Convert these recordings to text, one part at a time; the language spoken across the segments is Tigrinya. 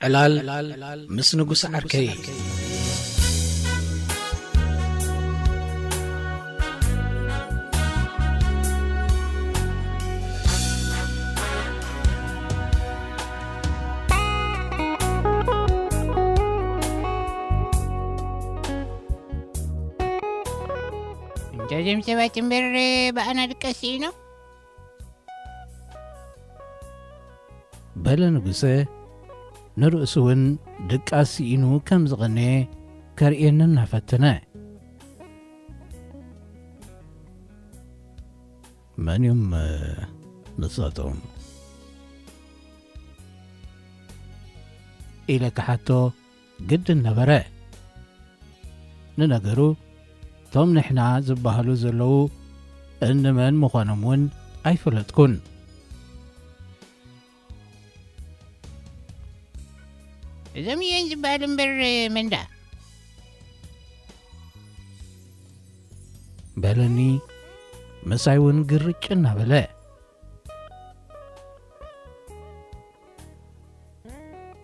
ዕላል ምስ ንጉስ ዓርከይ። እንተዘም ሰባት እምበር ብኣና ድቀስ ኢኖ። በለ ንጉሰ፣ ንርእሱ እውን ድቃስ ስኢኑ ከም ዝቐነየ ከርእየኒ እናፈተነ። መን እዮም ንሳቶም? ኢለ ክሓቶ ግድን ነበረ። ንነገሩ፣ እቶም ንሕና ዝበሃሉ ዘለዉ እንመን ምዃኖም እውን ኣይፈለጥኩን። እዞም እየን ዝበሃሉ እምበር መንዳ? በለኒ፣ ምሳይ እውን ግርጭ እናበለ።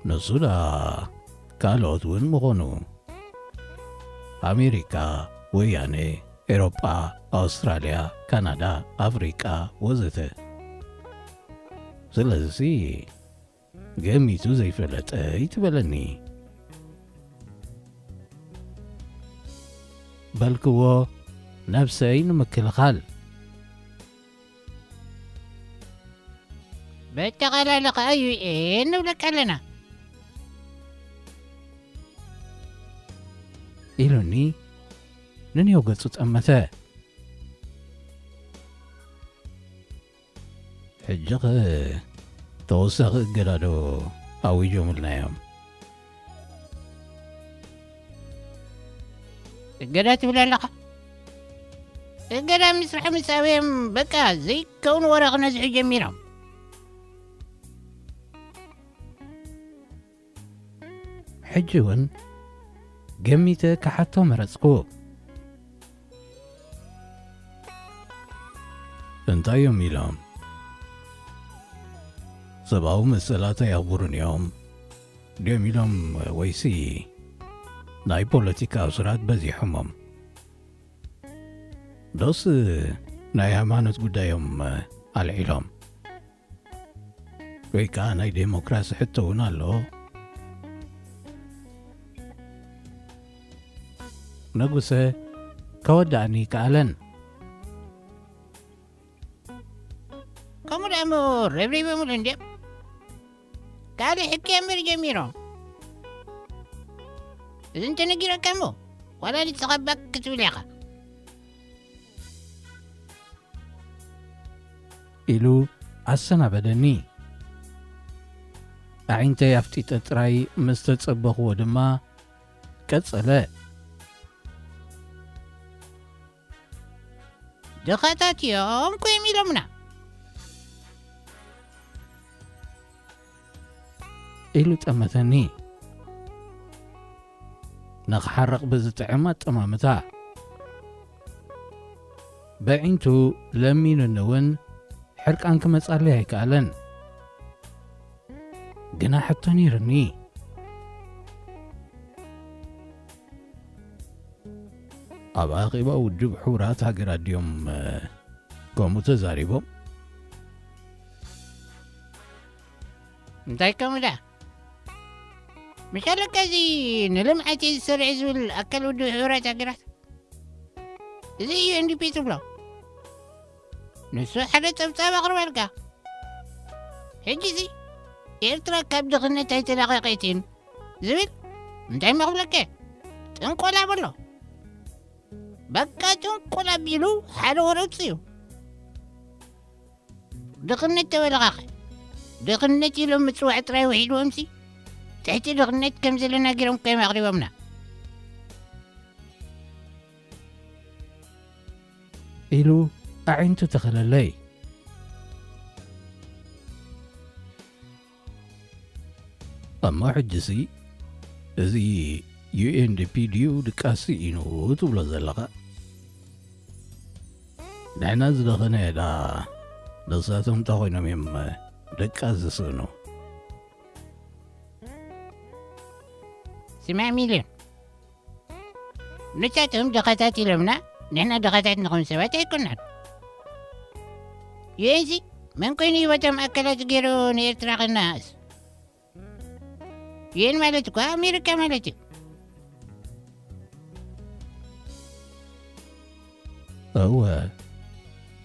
ንሱ ደኣ ካልኦት እውን ምኾኑ። ኣሜሪካ፣ ወያኔ፣ ኤሮጳ፣ ኣውስትራልያ፣ ካናዳ፣ ኣፍሪቃ ወዘተ። ስለዚ ገሚቱ ዘይፈለጠ ይትበለኒ። በልክዎ፣ ነብሰይ ንምክልኻል። በጠቓላሊ ኸኣ ዩ ኤን ንብለካ ኣለና። ኢሉኒ ንንየው ገጹ ጠመተ። ሕጂ ኸ ተወሳኺ እገዳ ዶ ኣዊጆምልና እዮም? እገዳ ትብል ኣለኻ? እገዳ ምስራሕ ምስ ኣበዮም በቃ ዘይከውን ወረ ክነዝሑ ጀሚሮም። ሕጂ እውን ገሚተ ክሓቶ መረጽኩ። እንታይ እዮም ኢሎም? ሰብኣዊ መሰላት ኣየኽብሩን እዮም ድዮም ኢሎም ወይሲ ናይ ፖለቲካ እሱራት በዚሖሞም? ዶስ ናይ ሃይማኖት ጉዳዮም ኣልዒሎም? ወይ ከኣ ናይ ዴሞክራሲ ሕቶ እውን ኣሎ። ንጉሰ ከወድኣኒ ይከኣለን። ከምኡ ደኣ እሞ ረብሪቦምሉ እንድዮም። ካልእ ሕቂ እምበር ጀሚሮም። እዚ እንተነጊረካ እሞ ዋላ ንስኻ ባክ ክትብል ኢኻ። ኢሉ ኣሰናበደኒ። ኣዒንተይ ኣፍጢጠ ጥራይ ምስ ተጸበኽዎ ድማ ቀጸለ። ድኻታት እዮም ኮዮም ኢሎምና። ኢሉ ጠመተኒ። ንኽሓርቕ ብዝጥዕም ኣጠማምታ። በዒንቱ ለሚኑኒ እውን ሕርቃን ክመጻለይ ኣይከኣለን። ግና ሕቶ ነይርኒ። ኣብ ኣኼባ ውድብ ሕቡራት ሃገራት ድዮም፣ እ፣ ከምኡ ተዛሪቦም? እንታይ ከምኡ ደኣ? ምሻለካ እዚ ንልምዓት እየ ዝሰርሕ ዝብል ኣካል ውድብ ሕቡራት ሃገራት? እዚ እዩ ኤን ዲ ፒ ትብሎ። ንሱ ሓደ ጸብጻብ ኣቕርበልካ። ሕጂሲ ኤርትራ ካብ ድኽነት ኣይተላቐቐትን ዝብል እንታይ መኽብለከ? ጥንቆላ በሎ። በቃ ጥንቆላ ኣቢሉ ሓደ ወረ ኣውጽኡ። ድኽነት ተበልኻኸ? ድኽነት ኢሎም ምጽዋዕ ጥራይ ውሒድዎምሲ፣ ትሕቲ ድኽነት ከም ዘለና ገይሮም እኮ እዮም ኣቕሪቦምና። ኢሉ ኣዒንቱ ተኸለለይ። እሞ ሕጂሲ እዚ ዩ ኤን ዲ ፒ ድዩ ድቃስ ስኢኑ ትብሎ ዘለኻ? ንሕና ዝደኸነ ደኣ ንሳቶም እንታይ ኮይኖም እዮም ድቃስ ዝስእኑ? ትማዕ ሚልዮን። ንሳቶም ድኻታት ኢሎምና፣ ንሕና ድኻታት ንኾን ሰባት ኣይኮናን። ዩኤንሲ መን ኮይኑ ህይወቶም ኣካላት ገይሩ ንኤርትራ ከነኣእስ? ዩኤን ማለት እኮ ኣሜሪካ ማለት እዩ። እወ፣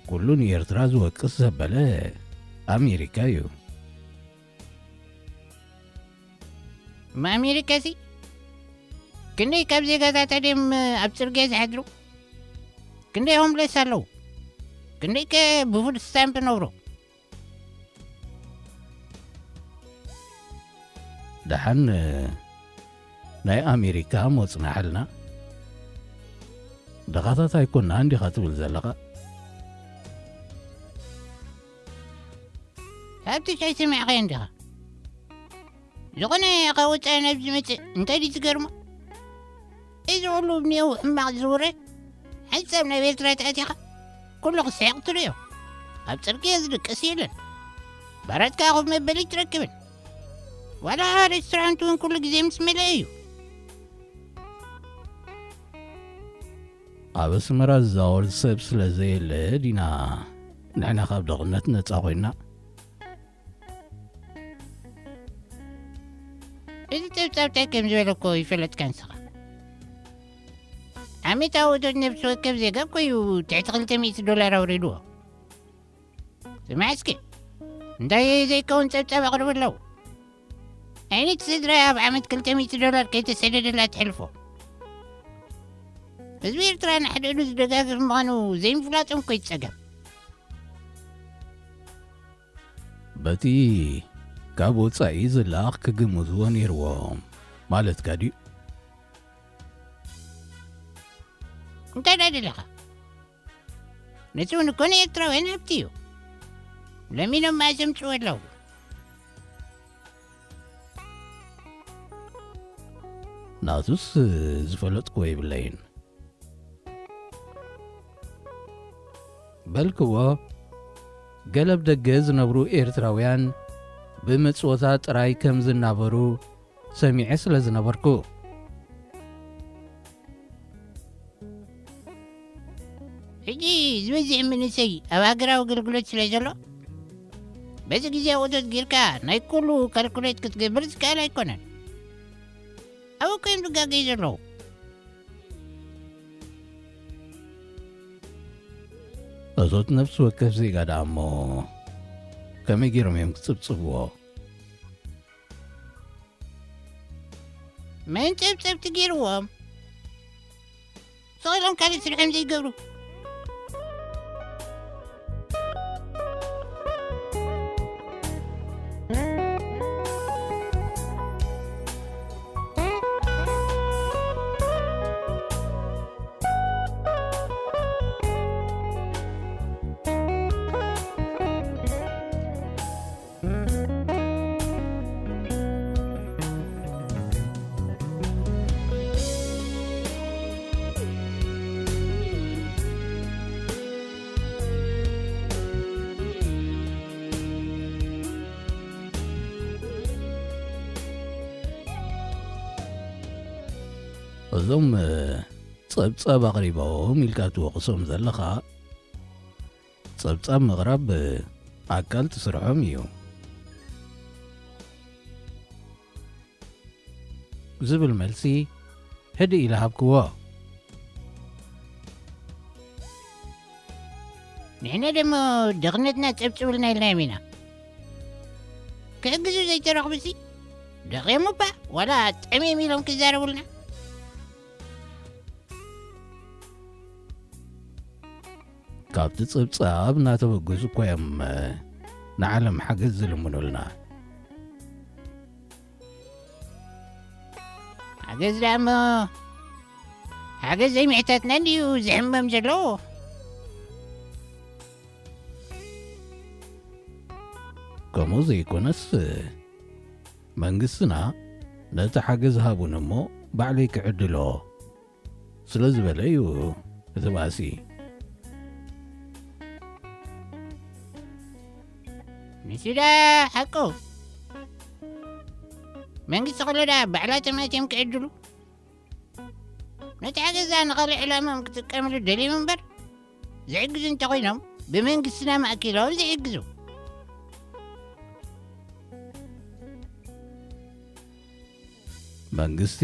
ኩሉ ንኤርትራ ዝወቅስ ዘበለ ኣሜሪካ እዩ። እማ ኣሜሪካሲ ክንደይ ካብ ዜጋታታ ድዮም ኣብ ጽርግያ ዝሓድሩ? ክንደይ ሆምለስ ኣለዉ? ክንደይ ከ ብፉድ ስታምፕ ነብሩ? ደሓን ናይ ኣሜሪካ ሞጽናሕልና። ድኻታት ኣይኮና እንዲኻ ትብል ዘለኻ? ሃብትሽ ኣይሰሚዕኻዮን ዲኻ? ዝኾነ ካብ ወጻኢ ናብ ዝመጽእ እንታይ ድዩ ዝገርሞ? እዚ ኩሉ ብኔው ሕማቕ ዝውረ ሓንሳብ ናብ ኤርትራ ተኣቲኻ ኩሉ ክስሕቕ ትርእዮ። ኣብ ጽርግያ ዝድቅስ የለን። ባራት ከኣ ኮፍ መበሊ ትረክብን። ዋላ ሬስቶራንት እውን ኩሉ ግዜ ምስ መለአ እዩ። ኣብ ኣስመራ ዝዛወር ሰብ ስለ ዘየለ ዲና ንሕና ካብ ድኽነት ነጻ ኮይና? እዚ ጸብጻብ እንታይ ከም ዝበለ እኮ ይፈለጥካ ንስኻ። ዓመታዊ እቶት ነፍሲ ወከፍ ዜጋ እኮ እዩ ትሕቲ ክልተ ሚእቲ ዶላር ኣውሪድዎ። ስማዕ እስኪ፣ እንታይ ዘይከውን ጸብጻብ ኣቕርቡ ኣለዉ? ኣየነይቲ ስድራ እያ ኣብ ዓመት ክልተ ሚእቲ ዶላር ከይተሰደደላ ትሕልፎ? ህዝቢ ኤርትራ ንሓድሕዱ ዝደጋግፍ ምዃኑ ዘይምፍላጦም እኮ እዩ ጸገም። በቲ ካብ ወጻኢ ዝለኣኽ ክግምትዎ ነይርዎም ማለትካ ድዩ? እንታይ ደኣ ደለኻ? ነቲ እውን እኮ ንኤርትራውያን ሃብቲ እዩ። ለሚኖም መኣስ የምጽኡ ኣለዉ? ናቱስ ዝፈለጥክዎ የብለይን። በልክዎ፣ ገለ ኣብ ደገ ዝነብሩ ኤርትራውያን ብመጽወታ ጥራይ ከም ዝናበሩ ሰሚዐ ስለ ዝነበርኩ። ሕጂ ዝበዝሕ መንእሰይ ኣብ ሃገራዊ ኣገልግሎት ስለ ዘሎ፣ በዚ ግዜ እቶት ጌርካ ናይ ኩሉ ካልኩሌት ክትገብር ዝከኣል ኣይኮነን። ኣብኡ እኮ እዮም ዝጋገዩ ዘለዉ። እቶት ነፍሲ ወከፍ ዜጋ ደኣ እሞ ከመይ ገይሮም እዮም ክጽብጽብዎ? መን ጸብጸብቲ ገይርዎም? ስቕ ኢሎም ካልእ ስርሖም ዘይገብሩ። እዞም ጸብጻብ ኣቕሪቦም ኢልካ ትወቕሶም ዘለኻ፣ ጸብጻብ ምቕራብ ኣካል እቲ ስርሖም እዩ ዝብል መልሲ ህድእ ኢለ ሃብክዎ። ንሕና ደሞ ድኽነትና ጸብጽብልና ኢልናዮም ኢና። ክሕግዙ ዘይተረኽቡሲ ደኺዮም እባ ዋላ ጠምዮም ኢሎም ክዛረቡልና። ካብቲ ጸብጻብ እናተበገሱ እኮ እዮም ንዓለም ሓገዝ ዝልምኑልና። ሓገዝ ደኣ እሞ ሓገዝ ዘይምሕታትና እንድዩ ዝሕመም ዘሎ። ከምኡ ዘይኮነስ መንግስትና ነቲ ሓገዝ ሃቡኒ እሞ ባዕለይ ክዕድሎ ስለ ዝበለ እዩ እቲ ባእሲ። ንሱ ደኣ ሓቁ። መንግስቲ ከሎ ደኣ ባዕላቶም ኣትዮም ክዕድሉ? ነቲ ሓገዛ ንኻልእ ዕላማኦም ክጥቀምሉ ደልዮም እምበር፣ ዝዕግዙ እንተኾይኖም፣ ብመንግስትና ማእኪሎም ዝዕግዙ። መንግስቲ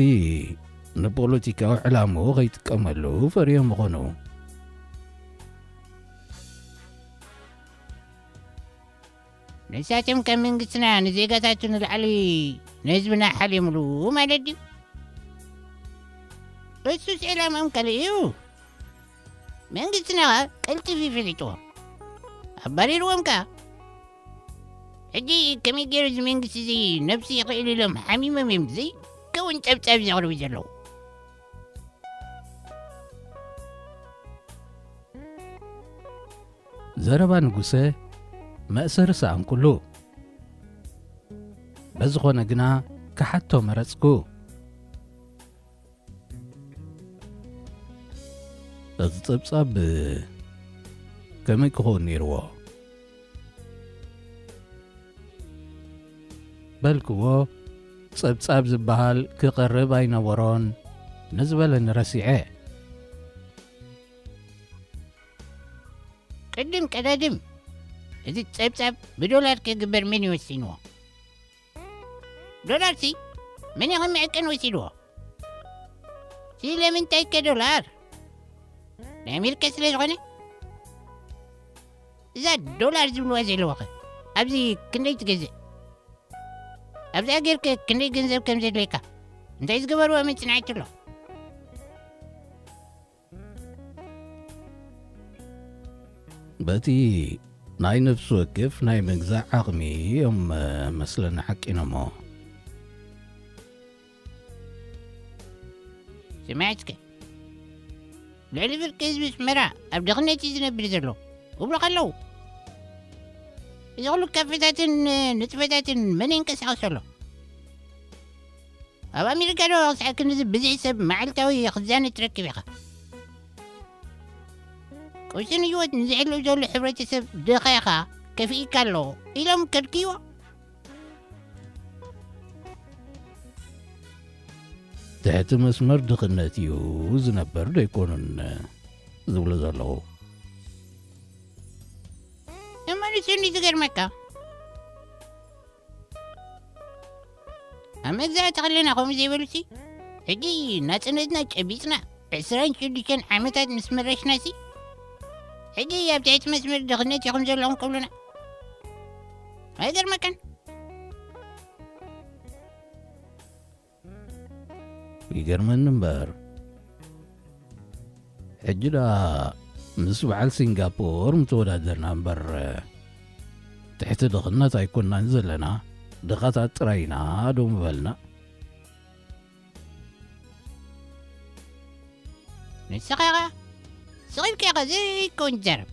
ንፖለቲካዊ ዕላምኡ ከይጥቀመሉ ፈርዮም ይኾኑ። ንሳቶም ከም መንግስትና ንዜጋታቱ ንላዕሊ ንህዝብና ሓልዮምሉ ማለት ድዩ? እሱስ ዕላምኦም ካልእ እዩ። መንግስትና ኸኣ ቀልጢፉ እዩ ፈሊጥዎ። ኣባሪርዎም ከኣ። ሕጂ ከመይ ገይሩ እዚ መንግስቲ እዚ ነብሱ ይኽእል ኢሎም ሓሚሞም እዮም ዘይከውን ጸብጻብ ዘቕርቡ ዘለዉ። ዘረባ ንጉሰ መእሰሪ ሰኣንኩሉ። በዝኾነ ግና ክሓቶ መረጽኩ። እቲ ጸብጻብ ከመይ ክኸውን ነይርዎ? በልክዎ፣ ጸብጻብ ዝበሃል ክቐርብ ኣይነበሮን ንዝበለኒ ረሲዐ። ቅድም ቀዳድም፣ እዚ ጸብጻብ ብዶላር ክግበር መን እዩ ወሲንዎ? ዶላርሲ መን እዩ ከም መዐቀኒ ወሲድዎ? ስለምንታይ ከ ዶላር? ናይ ኣሜሪካ ስለ ዝኾነ? እዛ ዶላር ዝብልዋ ዘለዉ ኸ ኣብዚ ክንደይ ትገዝእ? ኣብዚኣ ጌርካ ክንደይ ገንዘብ ከም ዘድልየካ እንታይ ዝገበርዎ መጽናዕቲ ኣሎ? በቲ ናይ ነፍሲ ወከፍ ናይ ምግዛእ ዓቕሚ እዮም መስለኒ ሓቂኖሞ። ስማዕ እስከ፣ ልዕሊ ፍርቂ ህዝቢ ኣስመራ ኣብ ድኽነት እዩ ዝነብር ዘሎ ክብሉ ከለዉ፣ እዚ ኩሉ ካፌታትን ንጥፈታትን መን የንቀሳቕሶ ኣሎ? ኣብ ኣሜሪካ ዶ ክሳዕ ክንድዚ ብዝሒ ሰብ መዓልታዊ ክዛነ ትረክብ ኢኻ? ቁስን ህይወት ንዝሕልው ዘሎ ሕብረተሰብ ድኻ ኢኻ፣ ከፊእካ ኣሎ ኢሎም ከድክይዎ። ትሕቲ መስመር ድኽነት እዩ ዝነበር ዶ ኣይኮኑን ዝብሉ ዘለዉ? እሞ ንሱ እንዲ ዝገርመካ፣ ኣብ መግዛእቲ ከለና ከምኡ ዘይበሉሲ፣ ሕጂ ናጽነትና ጨቢጥና ዕስራን ሽዱሽተን ዓመታት ምስ መረሽናሲ፣ ሕጂ ኣብ ትሕቲ መስመር ድኽነት ኢኹም ዘለኹም ክብሉና ኣይገርመካን? ይገርመኒ እምበር፣ ሕጂ ደኣ ምስ በዓል ሲንጋፖር ምተወዳደርና እምበር፣ ትሕቲ ድኽነት ኣይኮንናን ዘለና፣ ድኻታት ጥራይ ኢና ዶ ምበልና? ንስኻ ኢኻ ስቕ ኢልካ ኢኻ ዘይከውን ትዛረብ።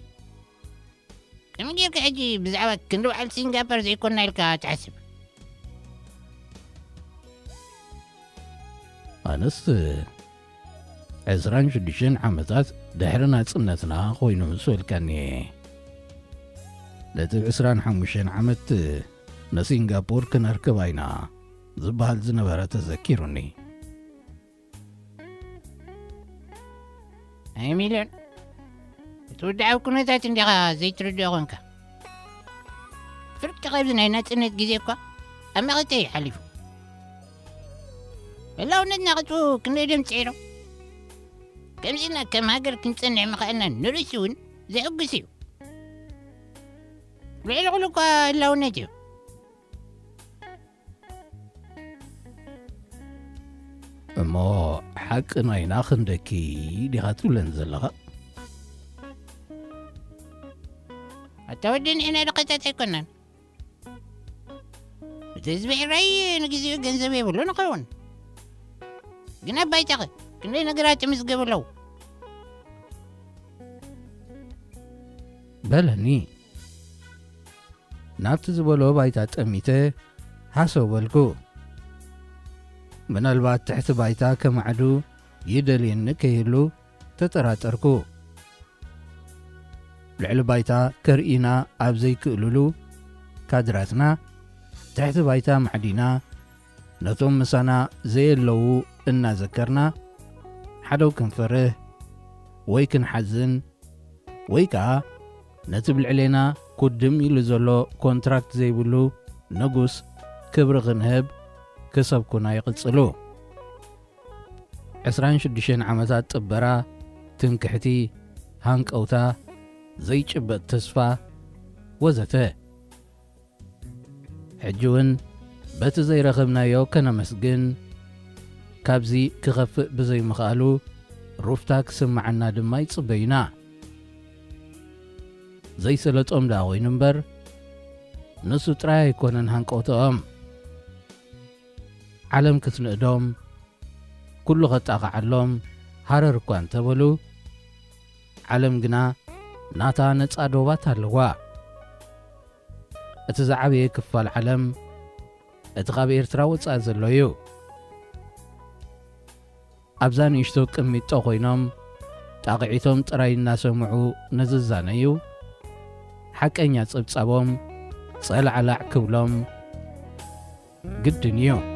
ከመይ ጌርካ ሕጂ ብዛዕባ ክንዲ በዓል ሲንጋፖር ዘይኮንና ኢልካ ትሓስብ? ኣነስ ዕስራን ሽዱሽተን ዓመታት ድሕሪ ናጽነትና ኮይኑ ምስ በልካኒ፣ ነቲ ዕስራን ሓሙሽተን ዓመት ንሲንጋፖር ክነርክባ ኢና ዝበሃል ዝነበረ ተዘኪሩኒ። ኣይ ሚልዮን፣ እቲ ውድዓዊ ኩነታት እንዲኻ ዘይትርድኦ ኾንካ። ፍርቂ ካብዚ ናይ ናጽነት ግዜ እኳ ኣብ መቐተ እዩ ሓሊፉ። ህላውነትና ክጥፉ ክንደይ ደም ጽዒሮም። ከምዚ ኢልና ከም ሃገር ክንጸንሕ ምኽኣልና ንርእሱ እውን ዘሕጉስ እዩ። ልዕሊ ኩሉ እኳ ህላውነት እዩ። እሞ ሓቂ ናይና ክንደኪ ዲኻ ትብለን ዘለኻ? ኣታ ወዲ ንሕና ድኻታት ኣይኮናን። እቲ ህዝቢ ኤርትራይ ንግዜኡ ገንዘብ የብሉን ይኸውን። ግን ኣብ ባይታኸ ክንደይ ነገራት ይምዝገቡ ኣለዉ። በለኒ። ናብቲ ዝበሎ ባይታ ጠሚተ ሃሰው በልኩ። ምናልባት ትሕቲ ባይታ ከማዕዱ ይደልየኒ ከይህሉ ተጠራጠርኩ። ልዕሊ ባይታ ከርእዩና ኣብ ዘይክእልሉ ካድራትና ትሕቲ ባይታ ማዕዲና ነቶም ምሳና ዘየለዉ እናዘከርና፣ ሓደው ክንፈርህ ወይ ክንሓዝን፣ ወይ ከኣ ነቲ ብልዕሌና ኩድም ኢሉ ዘሎ ኮንትራክት ዘይብሉ ንጉስ ክብሪ ክንህብ ክሰብኩና ይቕጽሉ። ዕስራን ሽዱሽተን ዓመታት ጥበራ፣ ትምክሕቲ፣ ሃንቀውታ፣ ዘይጭበጥ ተስፋ፣ ወዘተ። ሕጂ እውን በቲ ዘይረኸብናዮ ከነመስግን፣ ካብዚ ክኸፍእ ብዘይምኽኣሉ ሩፍታ ክስምዓና ድማ ይጽበዩና። ዘይሰለጦም ደኣ ኮይኑ እምበር፣ ንሱ ጥራይ ኣይኮነን ሃንቀውተኦም። ዓለም ክትንእዶም፣ ኩሉ ከጣቕዓሎም ሃረር እኳ እንተበሉ፣ ዓለም ግና ናታ ነጻ ዶባት ኣለዋ። እቲ ዝዓበየ ክፋል ዓለም፣ እቲ ካብ ኤርትራ ወጻኢ ዘሎ እዩ። ኣብዛ ንእሽቶ ቅሚጦ ኮይኖም፣ ጣቕዒቶም ጥራይ እናሰምዑ ንዝዛነዩ፣ ሓቀኛ ጸብጻቦም ጸላዕላዕ ክብሎም ግድን እዩ።